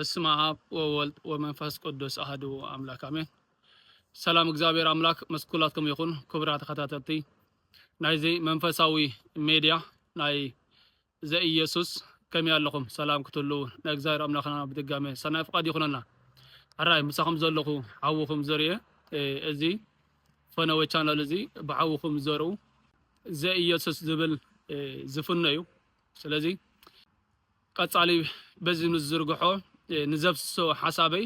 በስመ አብ ወወልድ ወመንፈስ ቅዱስ አሐዱ አምላክ አሜን። ሰላም እግዚኣብሔር አምላክ ምስ ኩላትኩም ይኹን። ክቡራት ተኸታተልቲ ናይዚ መንፈሳዊ ሜድያ ናይ ዘኢየሱስ፣ ከመይ ኣለኹም? ሰላም ክትህልዉ ናይ እግዚኣብሔር ኣምላኽና ብድጋሜ ሰናይ ፍቓድ ይኹነና። ሕራይ ምሳኹም ዘለኹ ሓውኹም ዘርኤ። እ፣ እዚ ፈነወ ቻነል እዚ ብሓውኹም ዘርኡ ዘኢየሱስ ዝብል፣ እ፣ ዝፍኖ እዩ። ስለዚ ቀጻሊ በዚ ምስ ዝርግሖ፣ እ፣ ንዘፍስሶ ሓሳበይ፣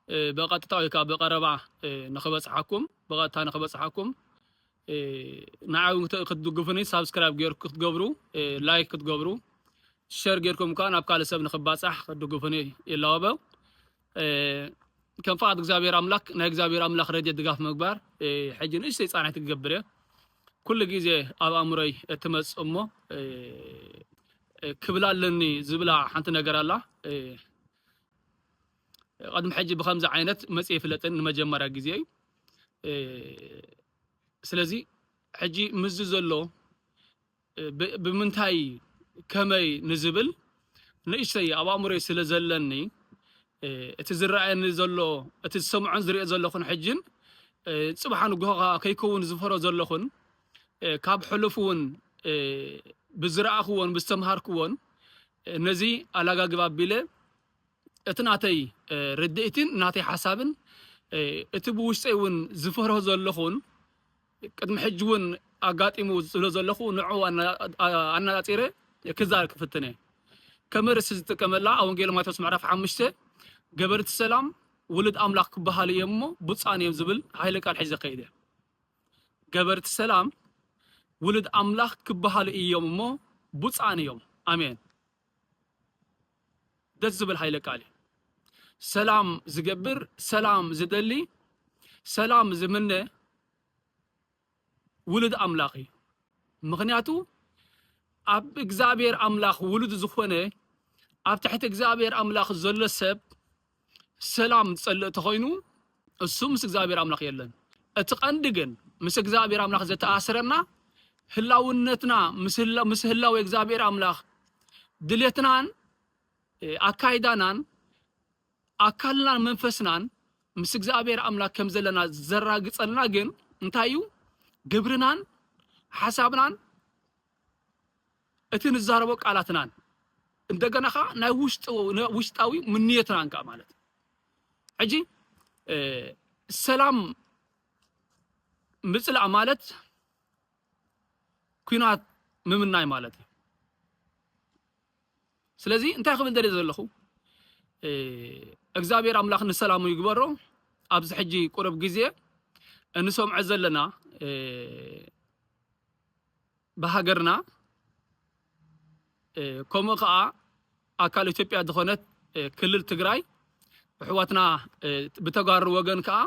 እ፣ ብቐጥታ ወይ ከዓ ብቐረባ፣ እ፣ ንኽበጽሓኩም፣ ብቐጥታ ንኽበጽሓኩም፣ እ፣ ንዓይ እውን ክት-፣ ክትድግፉኒ ሳብስክራይብ ጌርኩ ክትገብሩ፣ እ፣ ላይክ ክትገብሩ፣ ሸር ጌርኩም ከኣ ናብ ካልእ ሰብ ንኽባጻሕ ክትድግፉኒ ይላወበው። እ፣ ከም ፍቓድ እግዚኣብሔር ኣምላክ፣ ናይ እግዚኣብሔር ኣምላክ ረድኤት ድጋፍ ምግባር፣ እ፣ ሕጂ ንእሽተይ ጻንሒት ክገብር እየ። ኩሉ ግዜ ኣብ ኣእምሮይ እትመጽእ እሞ፣ እ፣ እ፣ ክብላ ኣለኒ ዝብላ ሓንቲ ነገር ኣላ። እ፣ ቅድሚ ሕጂ ብኸምዚ ዓይነት መጽእ ይፍለጥን ንመጀመርያ ግዜ እዩ። እ፣ ስለዚ ሕጂ ምስዚ ዘሎ ብ-፣ ብምንታይ ከመይ ንዝብል ንእሽተይ ኣብ ኣእምሮይ ስለ ዘለኒ፣ እ፣ እቲ ዝረኣየኒ ዘሎ፣ እቲ ዝሰምዖን ዝሪኦ ዘለኹን ሕጅን፣ እ፣ ጽባሕ ንግሆ ከኣ ከይከውን ዝፈሮ ዘለኹን፣ እ፣ ካብ ሕሉፍ እውን፣ እ፣ ብዝረኣኽዎን ብዝተምሃርክዎን፣ እ፣ ነዚ ኣላጋግብ ኣቢለ እቲ ናተይ፣ እ፣ ርድኢትን ናተይ ሓሳብን፣ እ፣ እቲ ብውሽጠይ እውን ዝፈርሆ ዘለኹን ቅድሚ ሕጂ እውን ኣጋጢሙ ስለ ዘለኹ ንዕኡ ኣነ-፣ ኣነጻጺረ ክዛረብ ክፍትን እየ። ከም ርእሲ ዝጥቀመላ ኣብ ወንጌል ማቴዎስ ምዕራፍ ሓሙሽተ፣ ገበርቲ ሰላም ውሉድ ኣምላኽ ክበሃሉ እዮም እሞ ብፁዓን እዮም ዝብል ሓይለ ቃል ሒዘ ከይደ። ገበርቲ ሰላም ውሉድ ኣምላኽ ክበሃሉ እዮም እሞ ብፁዓን እዮም። ኣሜን። ደስ ዝብል ሓይለ ቃል እዩ። ሰላም ዝገብር፣ ሰላም ዝደሊ፣ ሰላም ዝምነ ውሉድ ኣምላኽ እዩ። ምኽንያቱ ኣብ እግዚኣብሔር ኣምላኽ ውሉድ ዝኾነ፣ ኣብ ትሕቲ እግዚኣብሔር ኣምላኽ ዘሎ ሰብ ሰላም ዝጸልእ ተኾይኑ፣ እሱ ምስ እግዚኣብሔር ኣምላኽ የለን። እቲ ቀንዲ ግን ምስ እግዚኣብሔር ኣምላኽ ዘተኣስረና ህላውነትና ምስ ህላ-፣ ምስ ህላዌ እግዚኣብሔር ኣምላኽ ድሌትናን፣ እ፣ ኣካይዳናን ኣካልናን መንፈስናን ምስ እግዚኣብሔር ኣምላኽ ከም ዘለና ዘራግጸልና ግን እንታይ እዩ? ግብርናን ሓሳብናን እቲ ንዛረቦ ቃላትናን እንደገና ኸዓ ናይ ውሽጥ-፣ ናይ ውሽጣዊ ምንየትናን ከኣ ማለት እዩ። ሕጂ፣ እ፣ ሰላም ምጽላእ ማለት ኲናት ምምናይ ማለት እዩ። ስለዚ እንታይ ክብል ደልየ ዘለኹ? እ፣ እግዚኣብሔር ኣምላኽ ንሰላሙ ይግበሮ። ኣብዚ ሕጂ ቁሩብ ግዜ እንሰምዖ ዘለና፣ እ፣ ብሃገርና፣ እ፣ ከምኡ ከኣ ኣካል ኢትዮጵያ ዝኾነት፣ እ፣ ክልል ትግራይ ኣሕዋትና፣ እ፣ ብተጋሩ ወገን ከኣ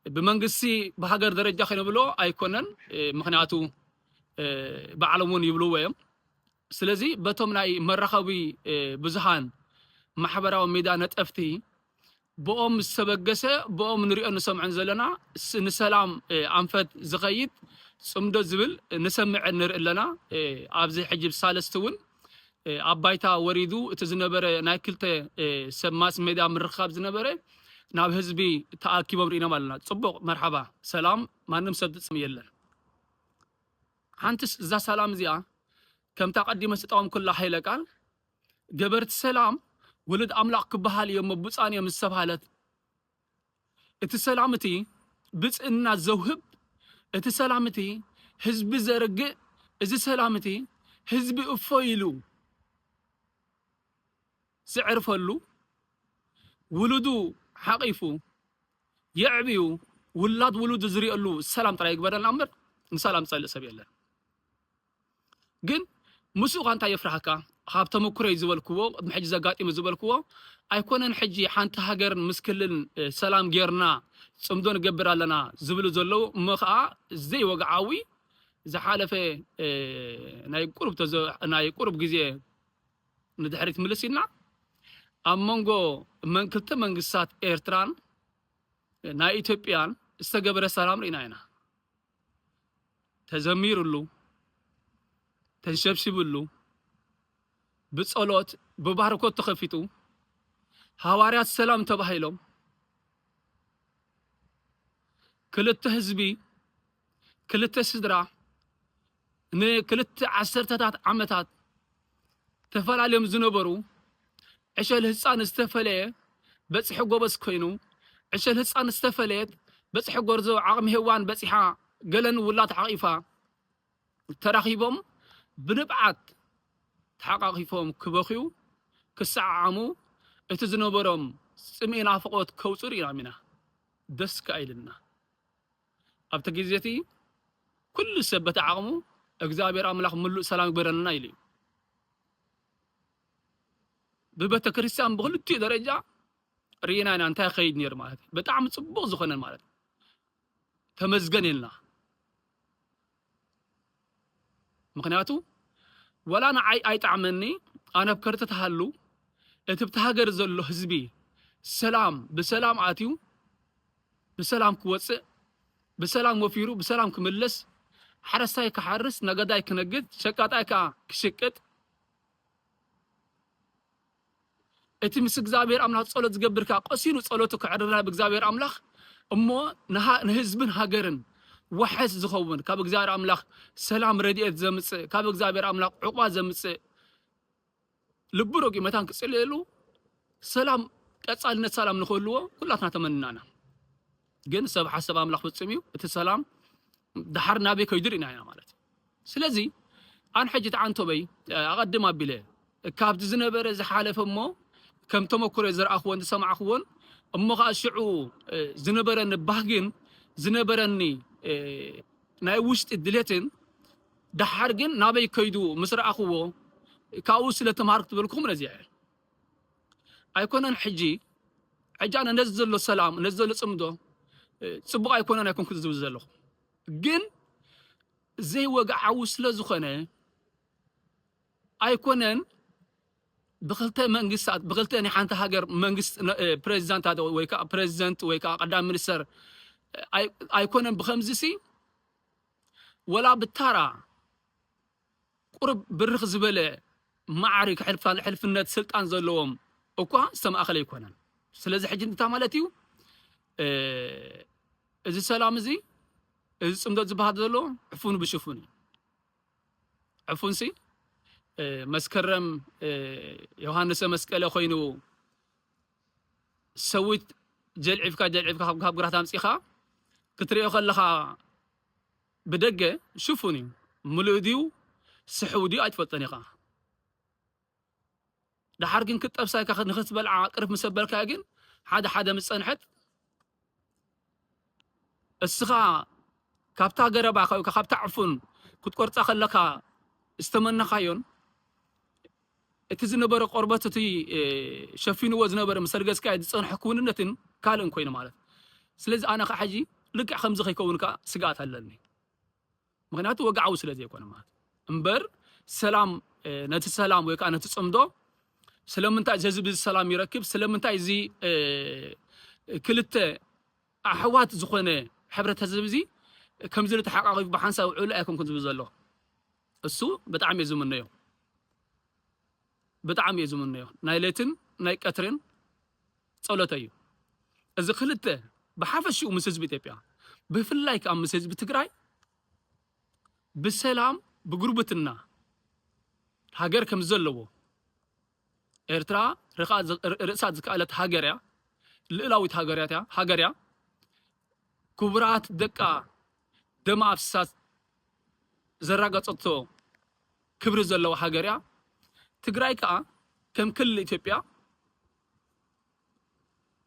ብመንግስቲ ብሃገር ደረጃ ክንብሎ ኣይኮነን፣ እ፣ ምኽንያቱ፣ እ፣ ባዕሎም እውን ይብልዎ እዮም። ስለዚ በቶም ናይ መራኸቢ፣ እ፣ ብዙሃን ማሕበራዊ ሚድያ ነጠፍቲ ብኦም ዝተበገሰ፣ ብኦም ንሪኦ ንሰምዖን ዘለና ስ-፣ ንሰላም፣ እ፣ ኣንፈት ዝኸይድ ጽምዶ ዝብል ንሰምዕን ንርኢ ኣለና። እ፣ ኣብዚ ሕጂ ብሳልስቲ እውን፣ እ፣ ኣብ ባይታ ወሪዱ እቲ ዝነበረ ናይ ክልተ፣ እ፣ ሰብ ማስ ሜድያ ምርኻብ ዝነበረ ናብ ህዝቢ ተኣኪቦም ርኢናም ኣለና። ጽቡቕ፣ መርሓባ፣ ሰላም፣ ማንም ሰብ ዝጽም የለን። ሓንትስ እዛ ሰላም እዚኣ ከምታ ቀዲመ ዝተጠቐምኩላ ሃይለ ቃል፣ ገበርቲ ሰላም ውሉድ ኣምላኽ ክበሃል እዮም፣ ብፁዓን እዮም ዝተባህለት፣ እቲ ሰላም እቲ ብፅዕና ዘውህብ፣ እቲ ሰላም እቲ ህዝቢ ዘርግእ፣ እዚ ሰላም እቲ ህዝቢ እፎይ ኢሉ ዘዕርፈሉ፣ ውሉዱ ሓቒፉ የዕብዩ፣ ውላድ ውሉዱ ዝሪኦሉ ሰላም ጥራይ ይግበረልና እምበር ንሰላም ዝጸልእ ሰብ የለን። ግን ምስኡ ኸ እንታይ የፍርሃካ? ካብ ተመኩረይ ዝበልክዎ፣ ቅድሚ ሕጂ ዘጋጢሙ ዝበልክዎ፣ ኣይኮነን ሕጂ ሓንቲ ሃገር ምስ ክልል፣ እ፣ ሰላም ጌርና ጽምዶ ንገብር ኣለና ዝብሉ ዘለዉ፣ እሞ ኸኣ ዘይወግዓዊ ዝሓለፈ፣ እ፣ ናይ ቁሩብ ተዘ-፣ ናይ ቁሩብ ግዜ ንድሕሪት ምልስ ኢልና፣ ኣብ መንጎ መን-፣ ክልተ መንግስታት ኤርትራን ናይ ኢትዮጵያን ዝተገበረ ሰላም ርኢና ኢና። ተዘሚሩሉ፣ ተንሸብሺብሉ፣ ብጸሎት፣ ብባርኮት ተኸፊቱ፣ ሃዋርያት ሰላም ተባሂሎም ክልተ ህዝቢ፣ ክልተ ስድራ፣ ንክልተ ዓሰርተታት ዓመታት ተፈላልዮም ዝነበሩ፣ ዕሸል ህፃን ዝተፈለየ በፅሒ ጎበዝ ኮይኑ፣ ዕሸል ህፃን ዝተፈለየት በፅሒ ጎርዞ፣ ዓቕሚ ሄዋን በፂሓ፣ ገለን ውላድ ሓቒፋ፣ ተራኺቦም ብንብዓት ተሓቃቒፎም ክበኽዩ፣ ክሰዓዓሙ፣ እቲ ዝነበሮም ጽምኢ ናፍቖት ከውጽኡ ርኢና ኢና። ደስ ከኣ ኢልና። ኣብቲ ግዜ እቲ ኩሉ ሰብ በቲ ዓቕሙ እግዚኣብሔር ኣምላኽ ምሉእ ሰላም ይግበረልና ኢሉ እዩ። ብቤተ ክርስቲያን ብኽልቲኡ ደረጃ ርኢና ኢና እንታይ ይኸይድ ነይሩ ማለት እዩ። ብጣዕሚ ጽቡቕ ዝኾነ ማለት እዩ። ተመስገን ኢልና። ምኽንያቱ ወላ ንዓይ ኣይጣዕመኒ፣ ኣነ ኣብ ከርተት ሃሉ፣ እቲ ብቲ ሃገር ዘሎ ህዝቢ ሰላም፣ ብሰላም ኣትዩ፣ ብሰላም ክወፅእ፣ ብሰላም ወፊሩ፣ ብሰላም ክምለስ፣ ሓረስታይ ክሓርስ፣ ነጋዳይ ክነግድ፣ ሸቃጣይ ከዓ ክሽቅጥ፣ እቲ ምስ እግዚኣብሔር ኣምላኽ ጸሎት ዝገብር ከኣ ቀሲኑ ጸሎቱ ክዕርር ናብ እግዚኣብሔር ኣምላኽ እሞ ንሃ-፣ ንህዝብን ሃገርን ዋሕስ ዝኸውን ካብ እግዚኣብሔር ኣምላኽ ሰላም ረድኤት ዘምጽእ ካብ እግዚኣብሔር ኣምላኽ ዕቑባ ዘምጽእ ልቢ ረጊኡ መታን ክጽልየሉ ሰላም ቀጻልነት ሰላም ንኽህልዎ ኩላትና ተመንናና። ግን ሰብ ሓሳብ ኣምላኽ ፍጹም እዩ። እቲ ሰላም ደሓር ናበይ ከይዱ ርኢና ኢና ማለት እዩ። ስለዚ ኣነ ሕጂ ተዓንቶበይ ኣቐድም ኣቢለ ካብቲ ዝነበረ ዝሓለፈ እሞ ከም ተመክሮ ዝረኣኽዎን ዝሰማዕኽዎን እሞ ኸዓ ሽዑ ዝነበረኒ ባህግን ዝነበረኒ ናይ ውሽጢ ድሌትን ደሓር ግን ናበይ ከይዱ ምስ ረኣኽዎ ካብኡ ስለ ተምሃርኩ ትበልኩም ነዚኣ እየ። ኣይኮነን ሕጂ ሕጂ ኣነ ነዚ ዘሎ ሰላም ነዚ ዘሎ ጽምዶ ጽቡቕ ኣይኮነን ኣይኮንኩ ዝብል ዘለኹ ግን ዘይወግዓዊ ስለ ዝኾነ ኣይኮነን ብክልተ መንግስታት ብክልተ ናይ ሓንቲ ሃገር መንግስት ፕሬዚዳንት ወይ ከዓ ፕሬዚደንት ወይ ከዓ ቀዳሚ ሚኒስተር ኣይኮነን ብከምዚ ሲ ወላ ብታራ ቁርብ ብርኽ ዝበለ ማዕሪ ሕልፍነት ስልጣን ዘለዎም እኳ ዝተማእኸለ ኣይኮነን። ስለዚ ሕጂ እንታይ ማለት እዩ? እዚ ሰላም እዚ እዚ ፅምዶ ዝበሃል ዘሎ ዕፉን ብሽፉን እዩ። ዕፉንሲ መስከረም ዮሃንሰ መስቀለ ኮይኑ ሰዊት ጀልዒፍካ ጀልዒፍካ ካብ ግራት ኣምፂኻ ክትሪኦ ከለኻ ብደገ ሽፉን እዩ። ምሉእ ድዩ ስሕው ድዩ ኣይትፈልጦን ኢኻ። ደሓር ግን ክትጠብሳ ኢልካ ንኽትበልዓ ቅርብ ምስ ኣበልካዮ ግን ሓደ ሓደ ምስ ጸንሐት እስኻ ካብታ ገረባ ካብታ ዕፉን ክትቆርጻ ከለኻ ዝተመነኻዮን እቲ ዝነበረ ቆርበት እቲ ሸፊንዎ ዝነበረ ምስ ኣልገስካዮ ዝጸንሐ ክውንነትን ካልእን ኮይኑ ማለት። ስለዚ ኣነ ከዓ ሕጂ ልክዕ ከምዚ ከይከውን ከዓ ስግኣት ኣለኒ። ምኽንያቱ ወግዓዊ ስለ ዘይኮነ ማለት እምበር ሰላም ነቲ ሰላም ወይ ከዓ ነቲ ጽምዶ ስለምንታይ እዚ ህዝቢ እዚ ሰላም ይረክብ ስለምንታይ እዚ ክልተ ኣሕዋት ዝኾነ ሕብረተሰብ እዚ ከምዚ ተሓቃቒፉ ብሓንሳብ ውዕሉ ኣይኮንኩን ዝብል ዘሎ እሱ ብጣዕሚ እየ ዝምነዮ። ብጣዕሚ እየ ዝምነዮ ናይ ለይትን ናይ ቀትርን ጸሎተይ እዩ። እዚ ክልተ ብሓፈሽኡ ምስ ህዝቢ ኢትዮጵያ ብፍላይ ከዓ ምስ ህዝቢ ትግራይ ብሰላም ብጉርብትና ሃገር ከም ዘለዎ ኤርትራ ርእሳት ዝከኣለት ሃገር እያ። ልእላዊት ሃገር እያ። ክቡራት ደቃ ደማ ኣፍሲሳ ዘራገጸቶ ክብሪ ዘለዋ ሃገር እያ። ትግራይ ከኣ ከም ክልል ኢትዮጵያ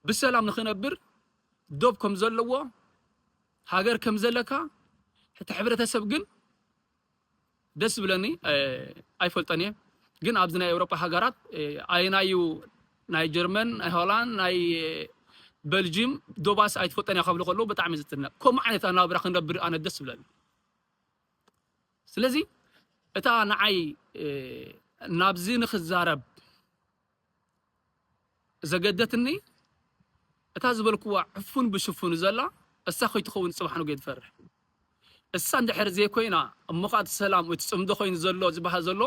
ብሰላም ንኽነብር ዶብ ከም ዘለዎ ሃገር ከም ዘለካ እቲ ሕብረተሰብ ግን ደስ ዝብለኒ ኣይፈልጦን እየ ግን ኣብዚ ናይ ኤውሮጳ ሃገራት ኣየናዩ ናይ ጀርመን ናይ ሆላንድ ናይ በልጅም ዶባስ ኣይትፈልጦን እያ ከብሉ ከለዉ ብጣዕሚ ዝትነቅ ከምኡ ዓይነት ኣናብራ ክንነብር ኣነ ደስ ዝብለኒ ስለዚ እታ ንዓይ ናብዚ ንክዛረብ ዘገደትኒ እታ ዝበልክዋ ዕፉን ብሽፉን ዘላ እሳ ከይትኸውን ፅባሕ ንጎ ትፈርሕ እሳ እንድሕር ዘይኮይና እሞ ከዓ እቲ ሰላም እቲ ፅምዶ ኮይኑ ዘሎ ዝበሃል ዘሎ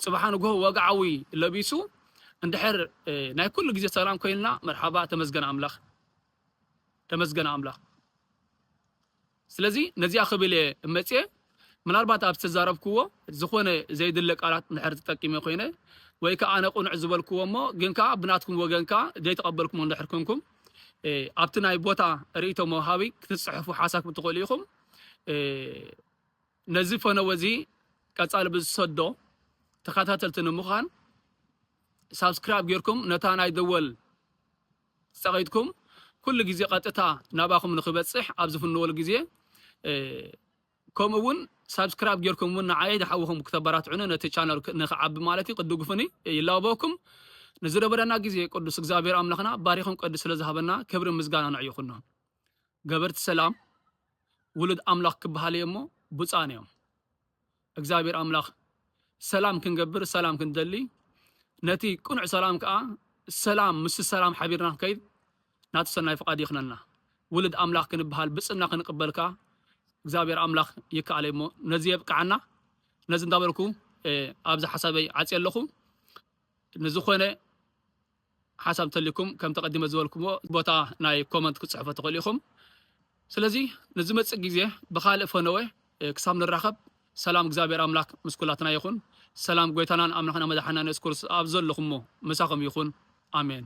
ፅባሕ ንጎ ወግዓዊ ለቢሱ እንድሕር ናይ ኩሉ ግዜ ሰላም ኮይንና፣ መርሓባ፣ ተመስገን ኣምላኽ፣ ተመስገን ኣምላኽ። ስለዚ ነዚኣ ክብል እየ መፅየ። ምናልባት ኣብ ዝተዛረብክዎ ዝኾነ ዘይድለ ቃላት እንድሕር ተጠቂመ ኮይነ፣ ወይ ከዓ ኣነ ቁኑዕ ዝበልክዎ እሞ ግን ከዓ ብናትኩም ወገን ከዓ ዘይተቐበልኩሞ እንድሕር ኮንኩም፣ ኣብቲ ናይ ቦታ ርእይቶ መውሃቢ ክትፅሕፉ ሓሳብ ክትኽእሉ ኢኹም። ነዚ ፈነወ እዚ ቀፃሊ ብዝሰዶ ተኸታተልቲ ንምዃን ሳብስክራይብ ጌርኩም ነታ ናይ ደወል ፀቒጥኩም ኩሉ ግዜ ቀጥታ ናባኹም ንክበፅሕ ኣብ ዝፍንወሉ ግዜ፣ ከምኡ እውን ሳብስክራይብ ጌርኩም እውን ንዓይ ንሓውኹም ክተበራትዑኒ ነቲ ቻነል ንክዓቢ ማለት እዩ ክትድግፉኒ ይላበወኩም። ንዝነበረና ግዜ ቅዱስ እግዚኣብሔር ኣምላኽና ባሪኹም ቅዱስ ስለዝሃበና ክብሪ ምስጋና ንዕዩ ይኹኖ። ገበርቲ ሰላም ውሉድ ኣምላኽ ክበሃል እየ እሞ ብፁዓን እዮም። እግዚኣብሔር ኣምላኽ ሰላም ክንገብር፣ ሰላም ክንደሊ፣ ነቲ ቅኑዕ ሰላም ከዓ ሰላም ምስ ሰላም ሓቢርና ክንከይድ ናቱ ሰናይ ፍቓድ ይኽነልና። ውሉድ ኣምላኽ ክንበሃል ብፅና ክንቅበል ከዓ እግዚኣብሔር ኣምላኽ ይከኣል እሞ ነዚ የብቅዓና። ነዚ እንዳበልኩ ኣብዚ ሓሳበይ ዓፅየ ኣለኹ። ንዝኾነ ሓሳብ እንተልዩኩም ከም ተቐዲመ ዝበልኩዎ ቦታ ናይ ኮመንት ክትፅሕፎ ትኽእሉ ኢኹም። ስለዚ ንዝመፅእ ግዜ ብኻልእ ፈነወ ክሳብ ንራኸብ ሰላም እግዚኣብሔር ኣምላክ ምስ ኩላትና ይኹን። ሰላም ጎይታናን ኣምላኽና መድሓና የሱስ ክርስቶስ ኣብ ዘለኹሞ ምሳኹም ይኹን። ኣሜን።